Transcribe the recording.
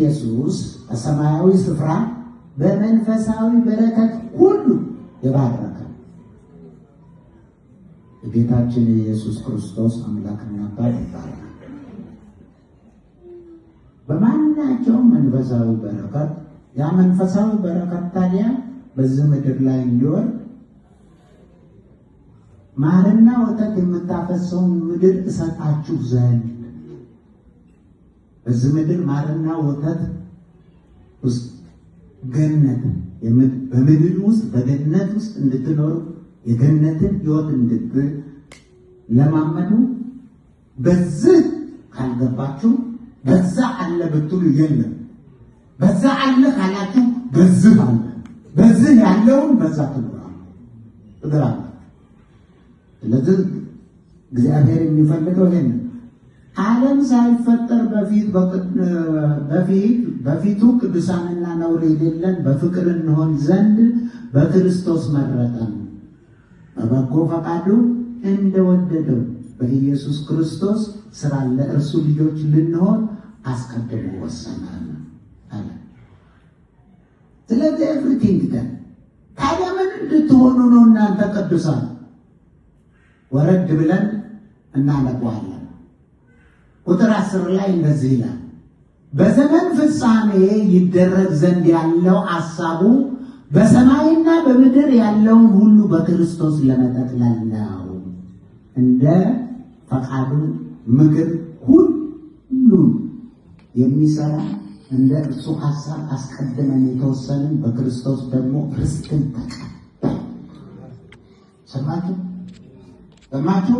ኢየሱስ በሰማያዊ ስፍራ በመንፈሳዊ በረከት ሁሉ የባረከ የጌታችን የኢየሱስ ክርስቶስ አምላክና አባት ይባረክ። በማናቸውም መንፈሳዊ በረከት፣ ያ መንፈሳዊ በረከት ታዲያ በዚህ ምድር ላይ እንዲወርድ ማርና ወተት የምታፈሰውን ምድር እሰጣችሁ ዘንድ፣ በዚህ ምድር ማርና ወተት ውስጥ ገነት፣ በምድር ውስጥ በገነት ውስጥ እንድትኖሩ፣ የገነትን ሕይወት እንድትለማመዱ፣ በዚህ ካልገባችሁ በዛ አለ ብትሉ የለም። በዛ አለ ካላችሁ በዚህ አለ። በዚህ ያለውን በዛ ትኖራላችሁ። ስለዚህ እግዚአብሔር የሚፈልገው ይሄን፣ ዓለም ሳይፈጠር በፊት በፊት በፊቱ ቅዱሳንና ነውር የሌለን በፍቅር እንሆን ዘንድ በክርስቶስ መረጠን። በበጎ ፈቃዱ እንደወደደው በኢየሱስ ክርስቶስ ስራ ለእርሱ ልጆች ልንሆን አስቀድሞ ወሰነን አለ። ስለዚህ everything done። ታዲያ ምን እንድትሆኑ ነው እናንተ ቅዱሳን? ወረድ ብለን እናነበዋለን። ቁጥር 10 ላይ እንደዚህ ይላል። በዘመን ፍጻሜ ይደረግ ዘንድ ያለው አሳቡ በሰማይና በምድር ያለውን ሁሉ በክርስቶስ ለመጠቅለል ነው። እንደ ፈቃዱ ምክር ሁሉን የሚሰራ እንደ እርሱ ሐሳብ አስቀድመን የተወሰንን በክርስቶስ ደግሞ ርስትን ተቀበልን። ሰማችሁ? ሰማችሁ?